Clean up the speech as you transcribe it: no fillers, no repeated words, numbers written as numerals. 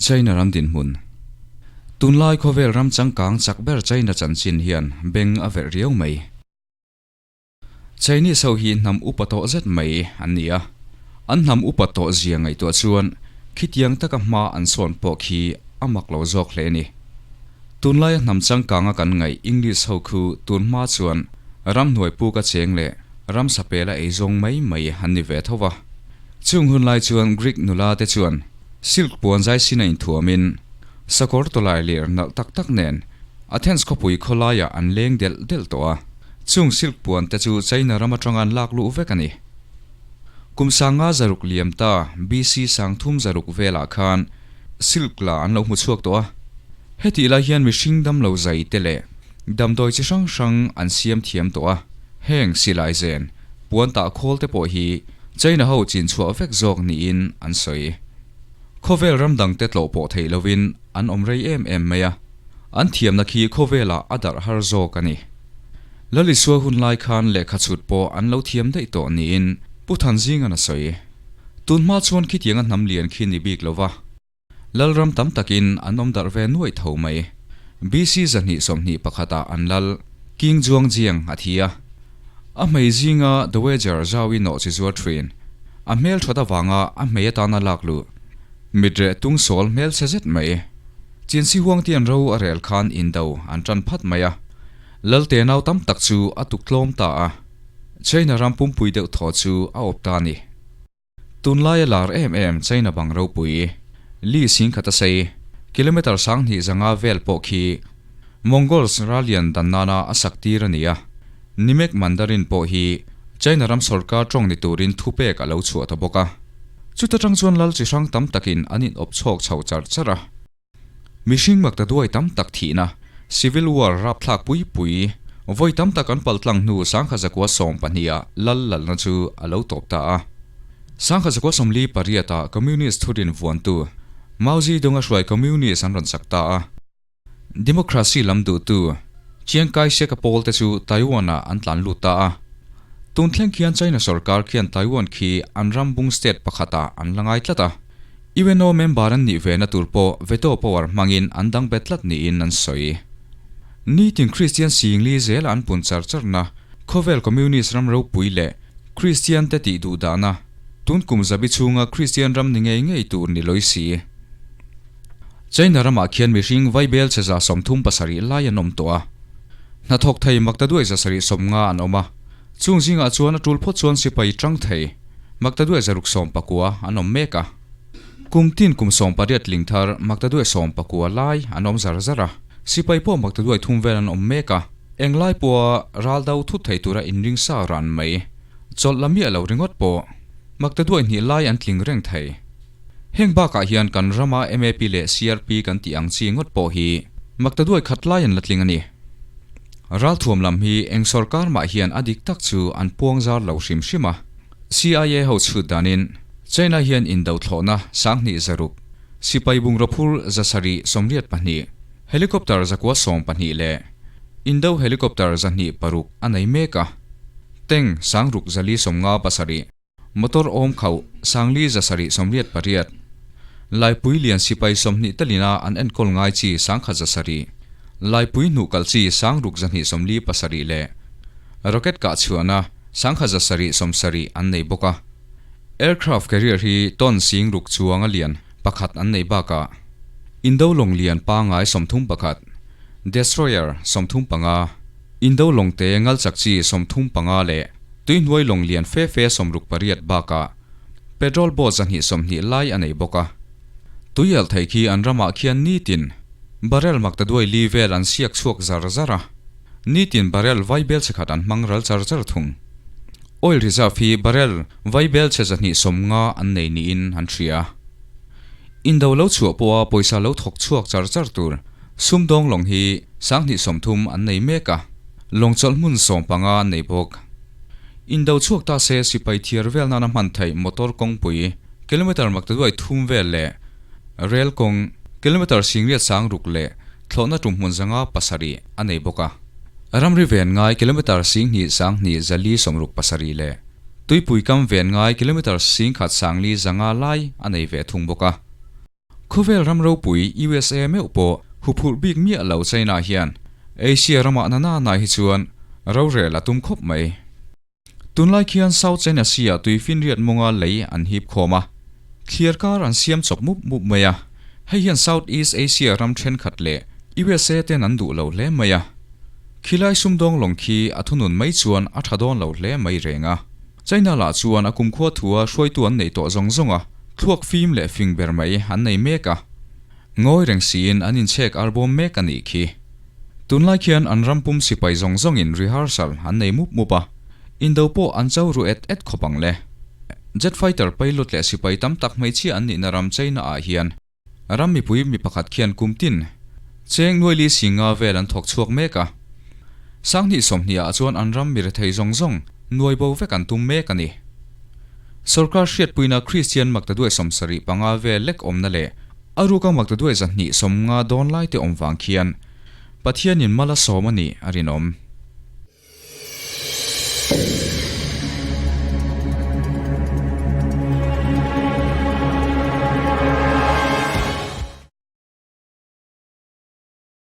China ram dinhmun. Tunlai khawvel ram changkang chak ber China chanchin hian beng a verh riau mai. Chinese ho hi hnam upa tawh zet mai an ni a, an hnam upa tawh zia ngaihtuah chuan khitiang taka hma an sawn pawh khi a mak lo zawk hle a ni. Tunlaia hnam changkanga kan ngaih English ho khu tun hma chuan ramhnuai puka cheng leh ramsa pela ei zawng mai mai an ni ve tho va. Chung hun lai chuan Greek nula te chuan silk puan zai sin a inthuamin sakawr tawlai lir nalh tak tak nen Athens khawpui khawlaiah an leng delh delh tawh a, chung silk puan te chu China ram atanga an lak luh vek a ni. Kum sanga zaruk liam ta BC sangthum zaruk velah khan silk la an lo hmu chhuak tawh a. Hetih lai hian mihring damlo zai te leh damdawi chi hrang hrang an siam thiam tawh a, heng silai zen, puan tah khawl te pawh hi China ho chin chhuah vek zawk niin an sawi. Khawvel ram dang te tlawh pawh theih lovin an awm rei em em mai a, an thiamna khi khawvelah a darh har zawk a ni. Lalisua hun lai khan lehkha chhut pawh an lo thiam daih tawh niin Pu Thanzinga'n a sawi. Tun hma chuan khitianga hnam lian khi ni bik lova, Lalram tam takin an awm darh ve nuaih tho mai. BC 221 ah an lal, King Zhuangjiang a thi a. A hmei zinga Dowager Zhao-i nawh chi zuar thin. A hmel that avanga a hmei atana lak luh. Mitreh tung sawl hmel chhe zet mai. Chinsi huang tian ro a rel khan indo an tan phat mai a. Lalte nau tam tak chu a tuk tlawm ta a. China ram pumpui deuh thaw chu a awp ta a ni. Tunlaia lar em em China bang ropui, Li singkhat a sei, kilometre 2500 vel pawh khi Mongols rallian dan nana a sak tir a ni a. Nimek Mandarin pawh hi China ram sorkar tawng ni turin thupek a lo chhuah ta bawk a. Chuta tang chuan lal chi hrang tam takin an inawp chhawk chho char char a. Mihring makta duai tam tak thihna, Civil War rapthlak pui pui, vawi tam tak an paltlang hnu 1912 ah lal lalna chu a lo tawp ta a. 1948 ah Communist thurin vuantu Mao Zedong a hruai Communist an rawn chak ta a. Democracy lam duhtu Chiang Kai-shek a pawlte chu Taiwan-ah an tlan lut ta a. Tun thleng khian China sorkar khian Taiwan khi an ram bung state pakhatah an la ngai tlat a. UNO member an nih ve na tur pawh veto power hmangin an dang bet tlat niin an sawi. Nitin Kristian singli zela an pun char charna khawvel Communist ram ropui leh Kristian te tih duh dahna tun kum zabi chhunga Kristian ram ni ngei ngei tur ni lawi si. China ramah khian mihring vaibel che 37 lai an awm tawh a. Hnathawk thei makta duai 750 an awm a. Chung zingah chuan a tul phawt chuan sipai tang thei makta duai 690 an awm mek a. Kum tin kum 18 ling thar makta duai 19 lai an awm zar zar a. Sipai pawh makta duai thum vel an awm mek a. Englai pawha ral do thut thei tura inring sa ran mai. Chawlh la miah lo ringawt pawh makta duai hnih lai an tling reng thei. Heng bakah hian kan rama MAP leh CRP kan tih ang chi ngawt pawh hi makta duai khat lai an la tling a ni. Ralthuam lam hi eng sorkar mah hian a dik tak chu an puang zar lo hrim hrim a. CIA ho chhut danin China hian indo thlawhna 2600, sipai bungraw phur 782, helicopter 912 leh indo helicopter 206 a nei mek a. Tank 6457. Motor awm khauh 4488, Laipui lian sipai 20 telina an enkawl ngai chi 1107, Laipui hnuh kalh chi 6247 leh rocket kah chhuahna 1770 an nei bawk a. Aircraft carrier hi ton 6000 chuanga lian pakhat an nei bakah Indo lawng lian pangngai 31, destroyer 35, Indo lawngte ngalchak chi 35 leh Tuihnuai lawng lian fe fe 68 bakah petrol boat 220 lai a nei bawk a. Tuialh thei khi an ramah khian nitin barrel makta duai li vel an siak chhuak zar zar a, nitin barrel vaibel chhe khat an hmang ral char char thung. Oil reserve hi barrel vaibel chhe 250 an nei niin an hria. Indo lo chhuah pawha pawisa lo thawk chhuak char char tur sumdawng lawng hi 2030 an nei mek a. Lawng chawlh hmun 15 an nei bawk. Indo chhuak ta se sipai thiar vel nana hman theih motor kawngpui kilometre maktaduai thum vel leh rel kawng kilometre 8600 leh thlawhna tum hmun 507 a nei bawk a. Ramri ven ngai kilometre 22 467 leh tuipui kam ven ngai kilometre 14 500 lai a nei ve thung bawk a. Khawvel ram ropui USA meuh pawh huphurh bik miah lo China hian Asia ramah na na na hi chuan rorel a tum khawp mai. Tunlai khian South China Sea-ah tui finriat mawnga lei an hip khawm a, thliar kar an siam chawp mup mup mai a. Hei hian South East Asia ram thenkhat leh USA ten an duh lo hle mai a. Khilai sumdawng lawng khi a thunun mai chuan a tha dawn lo hle mai reng a. China lah chuan a kumkhua thua hruaitu an neih tawh zawng zawng a, thluak fim leh fing ber mai an nei mek a. Ngawi reng siin an inchhek arbawm mek a nih khi. Tunlai khian an ram pum sipai zawng zawngin rehearsal an nei mup mup a, indo pawh an cho ru et et khawp ang le. Jet fighter pilot leh sipai tam tak hmeichhia an nihna ram China ah hian ram mipui mi pakhat khian kum tin cheng nuaili singa vel an thawk chhuak mek a. Sanghnih 20 ah chuan an ram mi rethei zawng zawng nuai bo vek an tum mek a ni. Sorkar hriatpuina Kristian maktaduai 75 vel lek awmna leh a ruka maktaduai 250 dawn laite awm vang khian Pathianin mal a sawm a nih a rinawm.